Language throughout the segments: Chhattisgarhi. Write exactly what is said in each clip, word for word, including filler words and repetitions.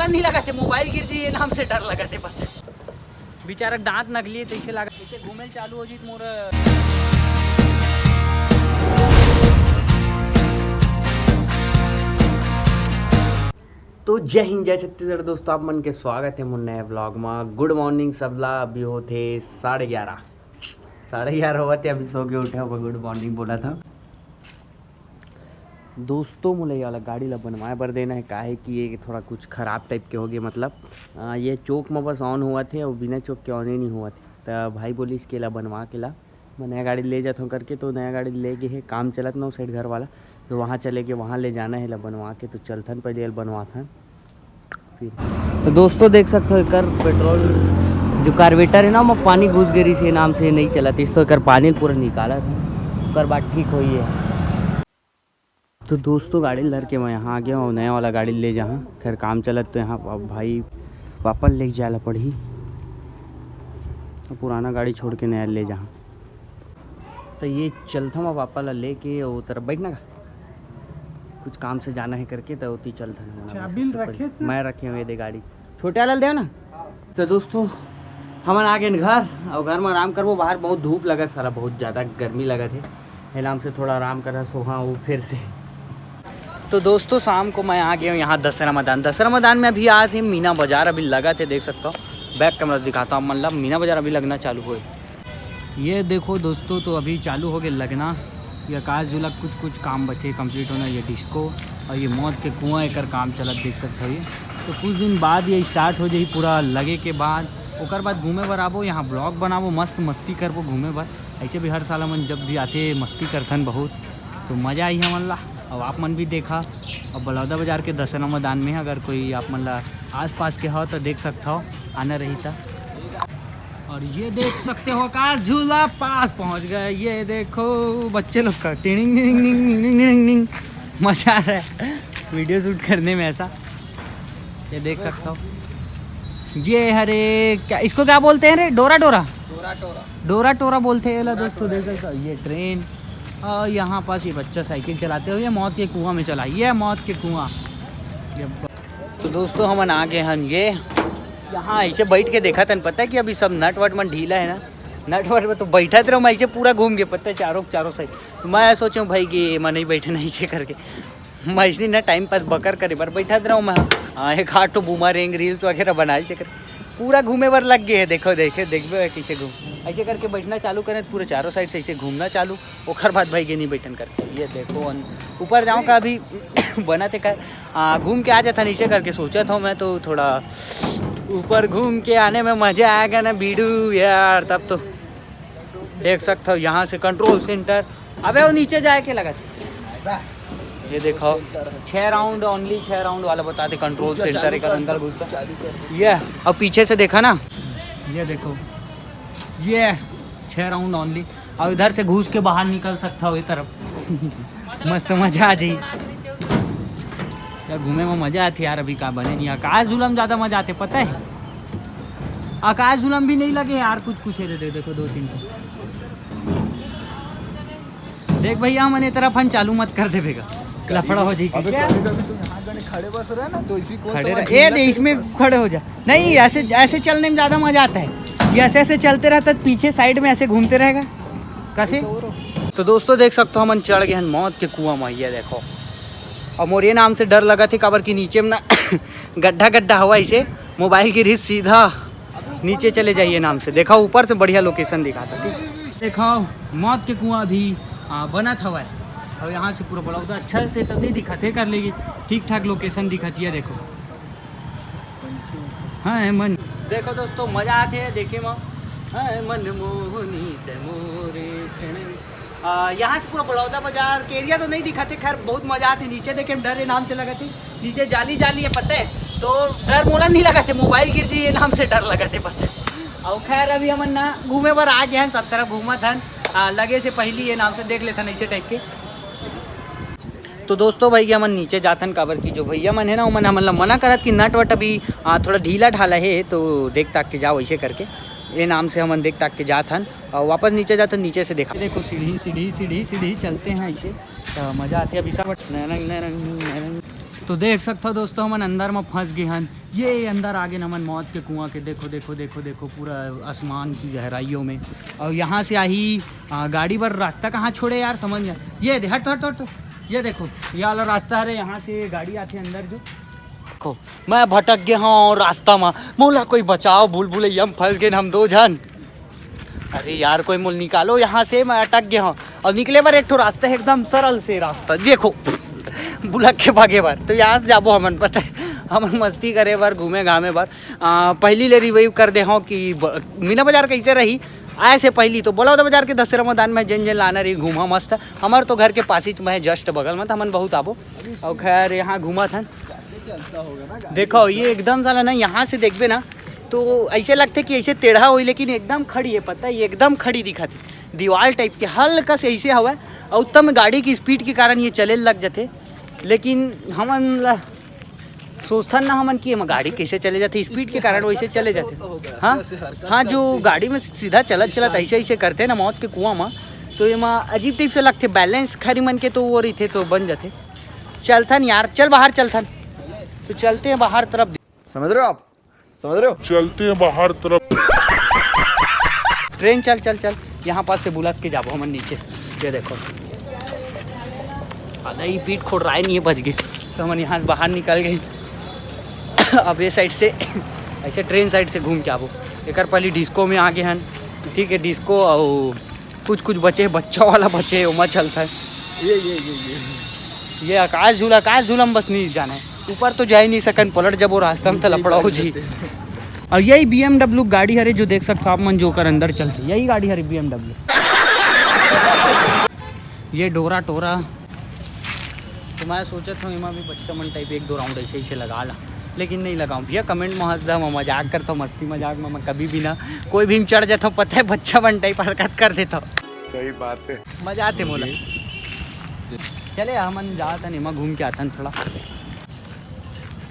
नहीं लगा थे, मोबाइल गिर जाही ये नाम से डर लगा थे। पता बेचारा दांत नकली है, तैसे लगा, तैसे घूमे चालू हो जीत मोर। तो जय हिंद, जय छत्तीसगढ़ दोस्तों, आप मन के स्वागत है मोर नए ब्लॉग में। गुड मॉर्निंग सबला। अभी होत हे साढ़े ग्यारह, साढ़े ग्यारह होवत हे, अभी सो के उठे हो, गुड मॉर्निंग बोला था। दोस्तों, मोला ये वाला गाड़ी ला बनवाए बर देना है, काहे कि ये थोड़ा कुछ खराब टाइप के हो गए, मतलब आ, ये चोक में बस ऑन हुआ थे और बिना चोक के ऑन ही नहीं हुआ थे। तो भाई बोलिस के ला बनवा के ला, मैं नया गाड़ी ले जाता हूँ करके। तो नया गाड़ी ले गए है, काम चलत ना सेठ घर वाला, तो वहाँ चले के वहाँ ले जाना है ला बनवा के। तो चलथन पहले ये बनवाथन फिर। तो दोस्तों देख सकते हो एकर पेट्रोल जो कार्बोरेटर है ना, वो पानी घुस गई से नाम से नहीं चलत, इस तो एकर पानी पूरा निकालत है, ओकर बाद ठीक होई है। तो दोस्तों गाड़ी ल धर के मैं यहाँ आ गया हूँ, नया वाला गाड़ी ले जहाँ खैर काम चलत तो यहाँ अब भाई वापस ले जाए ला पड़ही, पुराना गाड़ी छोड़ के नया ले जहाँ। तो ये चलता मैं पापा ला लेके वो तरफ बैठना का कुछ काम से जाना है करके, तो ओती चलता है। चाबी ल रखे थे। मैं रखे हुए दे गाड़ी, छोटे वाला ल देव ना। तो दोस्तों हमन आ गए घर और घर में आराम करबो। बाहर बहुत धूप लगा साला, बहुत ज़्यादा गर्मी लगा थे, आराम से थोड़ा आराम करा सोहा वो फिर से। तो दोस्तों शाम को मैं आ गया हूँ यहाँ दशहरा मैदान। दशहरा मैदान में अभी आए थे, मीना बाजार अभी लगा थे, देख सकता हो। बैक कैमरा से दिखाता हूँ आप मन ला, मीना बाजार अभी लगना चालू हुए। ये देखो दोस्तों, तो अभी चालू हो गए लगना। ये आकाश झूला कुछ कुछ काम बचे कंप्लीट होना, ये डिस्को और ये मौत के कुआं एकर काम चलत देख सकते हो। ये तो कुछ दिन बाद ये स्टार्ट हो जाई पूरा लगे के बाद, ओकर बाद घूमे बर आबो, यहाँ ब्लॉग बनाबो, मस्त मस्ती करबो घूमे बर। ऐसे भी हर साल हमन जब भी आते मस्ती करथन बहुत, तो मज़ा आई हमन ला। अब आप मन भी देखा, अब बलौदा बाजार के दशहरा मैदान में अगर कोई आप मन ला आसपास के हो तो देख सकता हो, आना रही था। और ये देख सकते हो आकाश झूला पास पहुंच गए। ये देखो बच्चे लोग का टिंग टिंग टिंग टिंग टिंग टिंग। मजा आ रहा है वीडियो शूट करने में ऐसा। ये देख सकता हो। ये हरे क्या, इसको क्या बोलते हैं रे? डोरा डोरा। डोरा टोरा। डोरा टोरा बोलते हैं ये ला दोस्तों, देख सकते हो। ये ट्रेन और यहाँ पास ये बच्चा साइकिल चलाते हुए मौत के कुआं में चला। ये मौत के कुआं। ये ब- तो दोस्तों हमन आ गए हन ये यहाँ ऐसे बैठ के देखा तन, पता है कि अभी सब नट वट मन ढीला है ना, नट वट में तो बैठा रहो। मैं ऐसे पूरा घूम के पता है चारों चारों साइड। तो मैं सोचूं भाई कि मैं नहीं बैठे नहीं से करके, मैं इसलिए ना टाइम पास बकर करे बर बैठा रहो मैं। हाँ, एक आठ ठो बूमरैंग रील्स वगैरह बनाए से कर पूरा घूमे बर लग गए है। देखो देखे देखबे कैसे घूम, ऐसे करके बैठना चालू करें, पूरे चारों साइड से ऐसे घूमना चालू, ओकर बाद भाई के नहीं बैठन करके। ये देखो अन- ऊपर जाऊँ का अभी बना थे कर आ, घूम के आ जाता नीचे करके सोचा था मैं, तो थोड़ा ऊपर घूम के आने में मजा आएगा ना बीडू यार। तब तो देख सकता हो यहाँ से कंट्रोल सेंटर। अबे वो नीचे जाए के लगा, ये देखो छः राउंड ओनली, छः राउंड वाला बताते कंट्रोल सेंटर एक अंदर घुसता। ये अब पीछे से देखा ना, ये देखो ये छः राउंड ओनली। अब इधर से घुस के बाहर निकल सकता हो ये तरफ। मस्त मजा आ जाई। क्या घूमे में मजा आती यार। अभी का बने नहीं, आकाश झूलम ज्यादा मजा आते पता है। आकाश झूलम भी नहीं लगे यार, कुछ कुछ है दे देखो दो तीन ठो। देख भैया हमन ये तरफ हन चालू मत कर देबेगा, लफड़ा हो जाएगी। अबे कभी कभी तो यहाँ गने खड़े बस रहे ना, तो इसी को खड़े समझ रहे, ये में दे इसमें खड़े हो जा। नहीं, ऐसे ऐसे चलने में ज्यादा मजा आता है। ये ऐसे ऐसे चलते रहता है, पीछे साइड में ऐसे घूमते रहेगा कैसे। तो दोस्तों देख सकते हो हमन चढ़ गए हैं मौत के कुआं में। ये देखो, और मोर ये नाम से डर लगा थे काबर कि नीचे में ना गड्ढा गड्ढा हवा, इसे मोबाइल गिरही सीधा नीचे चले जाइए नाम से। देखा ऊपर से बढ़िया लोकेशन दिखाता, ठीक। देखो मौत के कुआं अभी आ, बनत हवा है। और यहाँ से पूरा बड़ा उधर अच्छा से तो नहीं दिखा थे कर लेगी, ठीक ठाक लोकेशन दिखा दिया। देखो हाँ है मन। देखो दोस्तों मजा आते है देखे में। हाँ है मन मोहनी ते मोरे। आ, यहाँ से पूरा बलौदा बाजार के एरिया तो नहीं दिखाते, खैर बहुत मजा आते। नीचे देखे में डर ये नाम से लगा थे, नीचे जाली जाली है पता है, तो डर मोला नहीं लगा थे, मोबाइल गिर जाइए नाम से डर लगा थे पता है। और खैर अभी हमन ना घूमे बर आ गए हैं, सब तरफ घूमत हन। आ, लगे से पहली ये नाम से देख लेथन ऐसे टाइप के। तो दोस्तों भाई हमन नीचे जाथन काबर कि जो भैया मन है ना, ओमन हमन ला मना करत कि नट वट अभी आ, थोड़ा ढीला ढाला है, तो देख ताक के जाओ ऐसे करके। ये नाम से हमन देख ताक के जाथन और वापस नीचे जाथन, नीचे से देखा। देखो सीढ़ी सीढ़ी सीढ़ी सीढ़ी चलते हैं ऐसे, तो मजा आते है। अभी सब नैरंग नैरंग नैरंग तो देख सकथव दोस्तों, हमन अंदर म फंस गे हन। ये अंदर आगे हमन मौत के कुआं के, देखो, देखो, देखो, देखो, पूरा आसमान की गहराइयों में। और यहाँ से आही, आ, गाड़ी बर रास्ता कहाँ छोड़े यार, समझ नहीं। ये दे, हट, हट, हट, हट। ये देखो, ये वाला रास्ता हरे, यहाँ से गाड़ी आथे अंदर जो। देखो, मैं भटक गया हूँ रास्ता में, मोला कोई बचाओ, भूल भुलैया में फंस गए हम दो झन। अरे यार, कोई मोल निकालो यहाँ से, मैं अटक गया हूँ। और निकले बर एक ठो रास्ता है, एकदम सरल से रास्ता, देखो, बुलक के भागे बर। तो यहाँ से जाबो हमन, पता है, हमन मस्ती करे बर, घूमे घामे बर। आ, पहली ले रिवाइव कर दे हूँ कि ब-, मीना बाजार कैसे रही। आए से पहली तो बलौदा बाजार के दशहरा मैदान में जेन जेन लाना रही, घूमा मस्त। हमार तो घर के पासिच में है, जस्ट बगल में, तो हमन बहुत आबो। और खैर, यहाँ घूमत हन। देखो, ये एकदम साला ना, यहाँ से देखबे ना, तो ऐसे लगथे कि ऐसे टेढ़ा होई, लेकिन एकदम खड़ी है, पता है, ये एकदम खड़ी दिखत है, दीवार टाइप के, हल्का से ऐसे हवा। और तब गाड़ी की स्पीड के कारण ये चले लग जाते। लेकिन हमन ला सोचथन ना हमन कि एमा गाड़ी कैसे चले जाते, स्पीड के कारण वैसे चले जाते। हाँ, हाँ, जो गाड़ी में सीधा चलत चलत ऐसे ऐसे करते ना मौत के कुआं में, तो एमा अजीब टाइप से लगते, बैलेंस खरी मन के तो वो रहिथे तो बन जाते। चलथन यार, चल बाहर चलथन। तो चलते हैं बाहर तरफ। समझ रहे हो आप? समझ रहे हो? चलते हैं बाहर तरफ। ट्रेन चल, चल, चल। यहाँ पास से बुलक के जाबो हमन नीचे। ये देखो, आधा ही पीठ खोड़ रहा है, नहीं बज गए। तो हमन यहाँ से बाहर निकल गए। अब ये साइड से, ऐसे ट्रेन साइड से घूम के आबो। एकर पहली डिस्को में आगे हन, ठीक है, डिस्को और कुछ कुछ बचे, बच्चा वाला बचे, ओमा चलता है। ये ये ये ये ये आकाश झूला, आकाश झूला में बस नहीं जाना है, ऊपर तो जा ही नहीं सकन, पलट जब वो रास्ता में तो लफड़ा हो जी। और यही बीएमडब्ल्यू गाड़ी हरे, जो देख सकते हो आप मन, जो ओकर अंदर चलते, यही गाड़ी हरे बीएमडब्ल्यू। ये डोरा टोरा, तो मैं सोचत हूँ एमा भी बच्चा मन टाइप एक दो राउंड ऐसे ऐसे लगा ला, लेकिन नहीं लगाऊँ भैया, कमेंट में हंस दे, मैं मजाक करता हूँ, मस्ती मजाक में मैं कभी भी ना कोई भी चढ़ जाता हूँ, पता है, बच्चा मन टाइप हरकत कर देता हूँ। सही बात है। मजा आते मोला। चले, हमन जात हन, एमा घूम के आथन थोड़ा।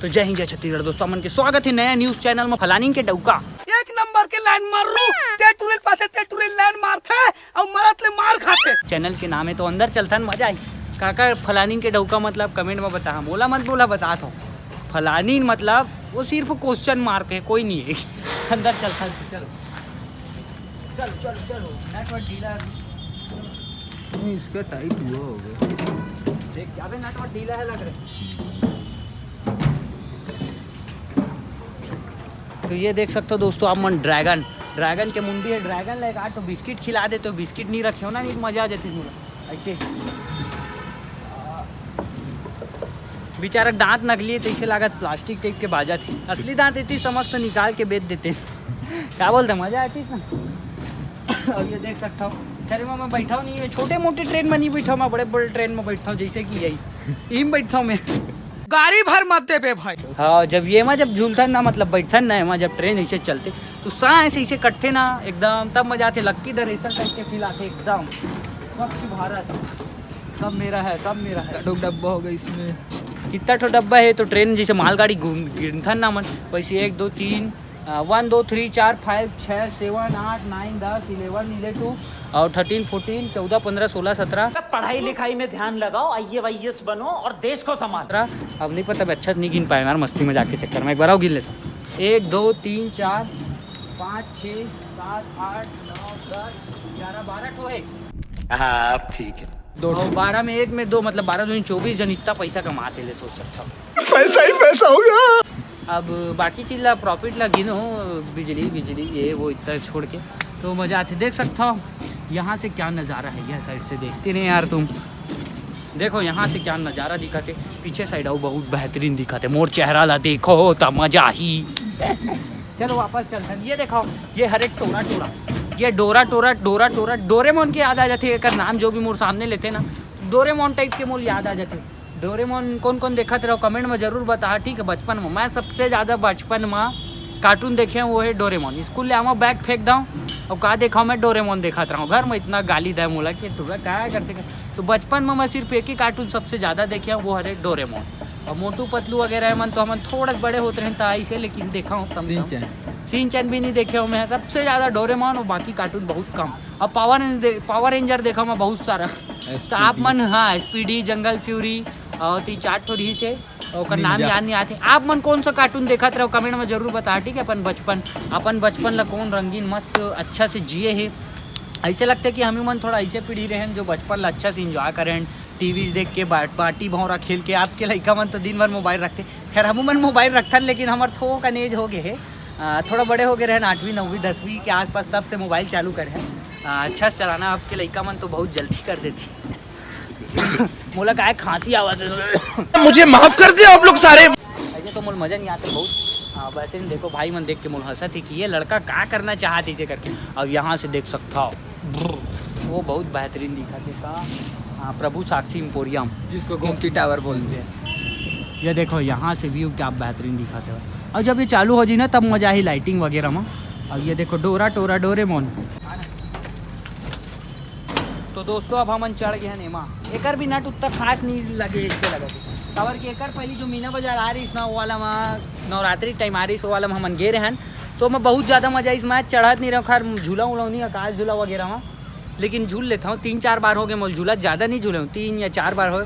तो जय हिंद, जय छत्तीसगढ़ दोस्तों, हमन के स्वागत है नया न्यूज चैनल में फलानी के डौका। एक नंबर के लाइन मार रू, ते टुरिल पासे ते टुरिल लाइन मारथे और मरत ले मार खाथे। चैनल के नाम है तो अंदर चलथन, मजा आई। काका फलानी के डौका मतलब कमेंट में बता, मोला मत बोला, बता तो। फलानी मतलब वो सिर्फ क्वेश्चन मार्क है, कोई नहीं है। अंदर चलथन, चलो। चलो, चलो, चलो, नेटवर्क ढीला है। नहीं, इसका टाइट हुआ होगा। देख, अबे नेटवर्क ढीला है लग रहा है। तो ये देख सकते हो दोस्तों, आप मन ड्रैगन, ड्रैगन के मुंडी है, ड्रैगन ला एक आठ ठो बिस्किट खिला दे, तो बिस्किट नहीं रखे हो ना, नहीं तो मजा आ जाती मोला। ऐसे बेचारा दांत नकली है, तो इसे लागत प्लास्टिक टाइप के बाजत है। असली दांत इतनी समझ तो निकाल के बेच देते हैं। क्या बोलते हैं, मजा आती ना। अब ये देख सकता हूँ, अरे मैं बैठा हूँ नहीं, मैं छोटे मोटे ट्रेन में नहीं बैठा हूँ, मैं बड़े बड़े ट्रेन में बैठता हूँ, जैसे कि यही, इही में बैठता हूँ मैं। गाड़ी भर मत दे बे भाई। हाँ, जब ये में जब झूलता ना, मतलब बैठता ना, एमा जब ट्रेन ऐसे चलते, तो सांस ऐसे कटते ना एकदम, तब मजा आते। लक्की द रेसर टाइप के फील आते एकदम। स्वच्छ भारत, सब मेरा है, सब मेरा है। कितना ठो डब्बा होगा इसमें? कितना ठो डब्बा है? तो ट्रेन जैसे मालगाड़ी घूम गिनथन ना मन, वैसे एक, दो, तीन, वन, दो, थ्री, चार, फाइव, छः, सेवन, आठ, नाइन, दस, इलेवन, इले टू, और थर्टीन, फोर्टीन, चौदह, पन्द्रह, सोलह, सत्रह। पढ़ाई लिखाई में ध्यान लगाओ, आईएएस बनो और देश को संभालो। सत्रह। अब नहीं पता, मैं अच्छा से नहीं गिन पाया यार, मस्ती मजाक के चक्कर में। एक बार और गिन लेता हूँ। एक, दो, तीन, चार, पाँच, छः, सात, आठ, नौ, दस, ग्यारह, बारह ठो है। हाँ, अब ठीक है। दो और बारह में एक में दो, मतलब बारह दूनी चौबीस जन इतना पैसा कमाते ले, सोच सकता हूँ। पैसा ही पैसा होगा। अब बाकी चीज ला, प्रॉफिट ला गिनो, बिजली, बिजली, ये वो इतना छोड़ के, तो मजा आते। देख सकता हूँ यहाँ से क्या नज़ारा है, यह साइड से देखते नहीं यार तुम। देखो यहाँ से क्या नज़ारा दिखाते, पीछे साइड आओ, बहुत बेहतरीन दिखाते। मोर चेहरा ला देखो तो मजा ही। चलो वापस चलथन। ये देखो, ये हरे टोरा टोरा, ये डोरा टोरा, डोरा टोरा, डोरेमोन के याद आ जाते। एकर नाम जो भी मोर सामने लेते ना, डोरेमोन टाइप के मोर याद आ जाते। डोरेमोन कौन कौन देखत रहो, कमेंट में जरूर बता। ठीक है, बचपन में मैं सबसे ज़्यादा, बचपन में कार्टून देखे हूँ, वो है डोरेमोन। स्कूल ले आवा, बैग फेंक दाऊँ, और का देखा, मैं डोरेमोन देखत रहूँ। घर में इतना गाली दे मोला कि टूरा क्या करते कर। तो बचपन में मैं सिर्फ एक ही कार्टून सबसे ज़्यादा देखे हूँ, वो हरे डोरेमोन। और मोटू पतलू वगैरह मन तो हमन थोड़ा बड़े होते रहन, तो ऐसे, लेकिन देखा हूँ कम कम। सिंचन। सिंचन भी नहीं देखे हूँ मैं, सबसे ज़्यादा डोरेमोन और बाकी कार्टून बहुत कम। और पावर रेंज दे-, पावर रेंजर देखा मैं बहुत सारा। तो आप मन, हाँ, स्पीडी, जंगल फ्यूरी और तीन चार ठो रही से। ओकर नाम याद नहीं आते। आप मन कौन सा कार्टून देखत रहो, कमेंट में जरूर बता, ठीक है। अपन बचपन, अपन बचपन ला कौन रंगीन मस्त अच्छा से जिए हे। ऐसे लगते कि हम मन थोड़ा ऐसे पीढ़ी रहे हैं जो बचपन ला अच्छा से एंजॉय करें, टीवी देख के, बा-, बाटी भौंरा खेल के। आपके लइका मन तो दिन भर मोबाइल रखते। खैर, हम मन मोबाइल रखथन, लेकिन हमर थोकन एज हो गए है, आ, थोड़ा बड़े हो गए रहन, आठवीं नौवीं दसवीं के आसपास, तब से मोबाइल चालू करे हैं। आ, अच्छा से चलाना, आपके लइका मन तो बहुत जल्दी कर देती। मोला काय खांसी आवत है। मुझे माफ कर दे आप लोग सारे। ऐसे तो मोला मजा नहीं आता बहुत। हाँ, बेहतरीन। देखो, भाई मन देख के मोला हंसत है कि ये लड़का का करना चाहत इसे करके। अब यहाँ से देख सकता हो, वो बहुत बेहतरीन दिखत है का। हाँ, प्रभु साक्षी एम्पोरियम, जिसको गोमती टावर बोलते हैं। ये देखो, यहाँ से व्यू क्या बेहतरीन दिखत है। और जब ये चालू हो जी ना, तब मजा ही लाइटिंग वगैरह में। अब ये देखो, डोरा टोरा डोरेमोन। तो दोस्तों, अब हमन चढ़ गए हैं एमा। एकर भी नट उत्ता खास नहीं लगे, ऐसे लगे। काबर कि एकर पहली जो मीना बाजार आ रही ना, वो वाला मा नवरात्रि टाइम आ रही, वो वाला मा हमन गे रहन। तो मैं बहुत ज़्यादा मजा इस, मैं चढ़त नहीं रहूँ। खैर, झूला उला नहीं, आकाश झूला वगैरह मा, लेकिन झूल लेता हूँ। तीन चार बार हो गए मोर झूला, ज़्यादा नहीं झूले हूँ, तीन या चार बार हो।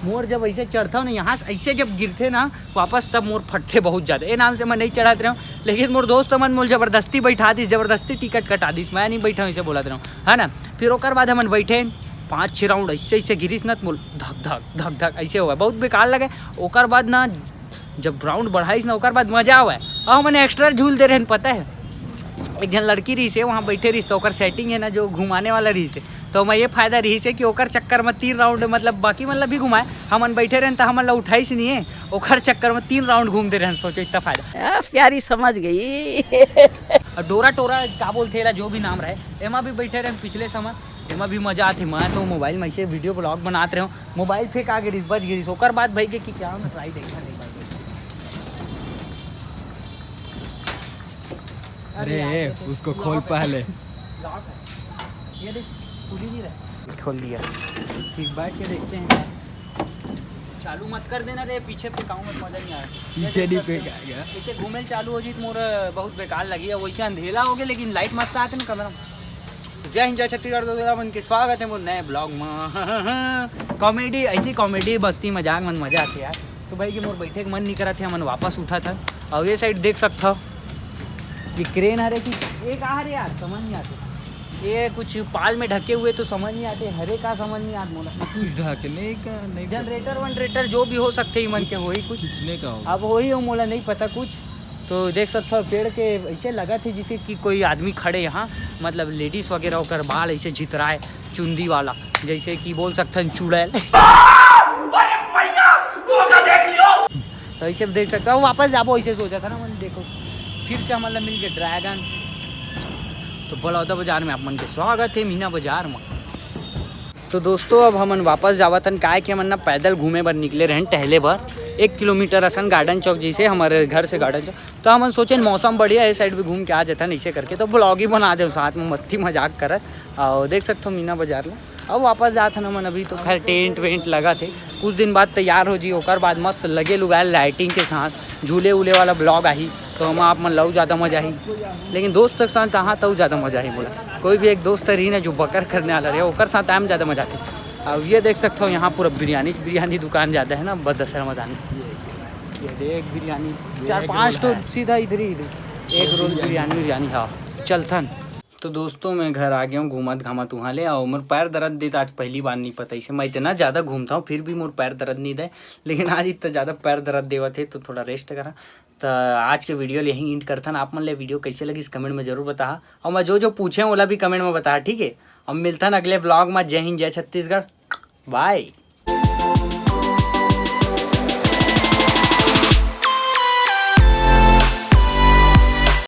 मोर जब ऐसे चढ़ता हूँ ना, यहाँ से ऐसे जब गिरते ना वापस, तब मोर फटते बहुत ज़्यादा। ये नाम से मैं नहीं चढ़त रहूँ, लेकिन मोर दोस्त मन मोल जबरदस्ती बैठा दिस, जबरदस्ती टिकट कटा दिस, मैं नहीं बैठा हूँ, इसे बोलत रहूँ, है ना। फिर ओकर बाद हमन बैठे, पाँच छः राउंड ऐसे ऐसे गिरिस ना, तो मोल धक धक धक धक ऐसे हुआ, बहुत बेकार लगे। ओकर बाद ना, जब राउंड बढ़ाइस ना, ओकर बाद मजा आवे। और हमन एक्स्ट्रा झूल दे रहन, पता है, एक जन लड़की रही से वहाँ बैठे रही, तो ओकर सेटिंग है ना, जो घुमाने वाला रही से, तो मैं ये फायदा रही से कि ओकर चक्कर में तीन राउंड, मतलब, बाकी मतलब भी घुमाए, हमन बैठे रहन तो हमन ला उठाइस नहीं है, ओकर चक्कर में तीन राउंड घूम दे रहन। सोचो, इतना फायदा। आ, प्यारी समझ गई। और डोरा टोरा का बोलते ला, जो भी नाम रहे, एमा भी बैठे रहन पिछले समय, एमा भी मजा आते। मैं तो मोबाइल में ऐसे वीडियो ब्लॉग बनात रहे हूँ, मोबाइल फेंक आ गिरिस, बच गिरिस। ओकर बाद भाई के कि क्या मैं ट्राई देखा नहीं भाई। अरे, यार, ये तो उसको लॉक खोल है। पहले। लॉक है। ये देख, खुल ही नहीं रहा। खोल दिया। ठीक, बैठ के देखते हैं। चालू मत कर देना रे, पीछे फेंकाऊँ मत, मजा नहीं आया। पीछे नहीं फेंका गया। पीछे घूमे चालू हो जी तो मोर बहुत बेकार लगी है। वैसे अंधेला हो गया, लेकिन लाइट मस्त आते ना कमरा में। जय हिंद, जय छत्तीसगढ़ दोस्तों, मन के स्वागत है मोर नए ब्लॉग में। कॉमेडी, ऐसी कॉमेडी, मस्ती, मजाक मन मजा आते यार। तो भाई के मोर बैठे के मन नहीं करा थे, हमन वापस उठा था। और ये साइड देख सकता हो, ये क्रेन हरे कि एक आ हरे यार, समझ नहीं आते। ये कुछ पाल में ढके हुए तो समझ नहीं आते, हरे का समझ नहीं आते मोला। कुछ ढकने का नहीं। जनरेटर वनरेटर जो भी हो सकते ही मन के होही कुछ। खींचने का होगा। अब होही हो मोला नहीं पता कुछ। तो देख सकते हो पेड़ के ऐसे लगा थे जैसे कि कोई आदमी खड़े यहाँ, मतलब लेडीज वगैरह ओकर बाल ऐसे झितराए, चुंदी वाला, जैसे कि बोल सकते हैं चुड़ैल। तो ऐसे देख सकते हो, वापस जाबो ऐसे सोचा था ना मन। देखो फिर से हमन ला मिल गए ड्रैगन। तो बलौदा बाजार में आप मन के स्वागत है, मीना बाजार में। तो दोस्तों, अब हमन वापस जावत हन, काहे कि हमन ना पैदल घूमे बर निकले रहन, टहले बर। एक किलोमीटर असन गार्डन चौक जैसे हमारे घर से गार्डन चौक। तो हमन सोचेन मौसम बढ़िया है, साइड भी घूम के आ जाथन, ऐसे करके तो ब्लॉग ही बना दे साथ में मस्ती मजाक करत। और देख सकते हो मीना बाजार ला। अब वापस जात हन हमन, अभी तो खैर टेंट वेंट लगा थे, कुछ दिन बाद तैयार हो जी, ओकर बाद मस्त लगे लुगाए लाइटिंग के साथ झूले उले वाला ब्लॉग आही, तो हम आप मन लऊ ज़्यादा मजा आही। लेकिन दोस्त के साथ आहा तऊ ज़्यादा मजा आही। बोला कोई भी एक दोस्त रही ना जो बकर करने वाला रहे, ओकर साथ आए में ज़्यादा मजा आती। अब ये देख सकते हो यहाँ पूरा बिरयानी बिरयानी दुकान ज़्यादा है ना बदसर मैदान। ये देख बिरयानी चार पाँच तो सीधा इधर ही, इधर एक रोल बिरयानी बिरयानी। हाँ, चलथन। तो दोस्तों, मैं घर आ गया हूँ घूमत घामत वहाँ ले। और मोर पैर दर्द देता आज पहली बार नहीं पता इसे, मैं इतना ज़्यादा घूमता हूँ फिर भी मोर पैर दर्द नहीं दे, लेकिन आज इतना ज़्यादा पैर दर्द देवत है तो थोड़ा रेस्ट करा। तो आज के वीडियो ले यहीं एंड करथन। आप मन ले वीडियो कैसे लगिस कमेंट में जरूर बताहा, और मैं जो जो पूछे ओला भी कमेंट में बताहा, ठीक है। अब मिलथन अगले ब्लॉग में। जय हिंद, जय छत्तीसगढ़, बाय।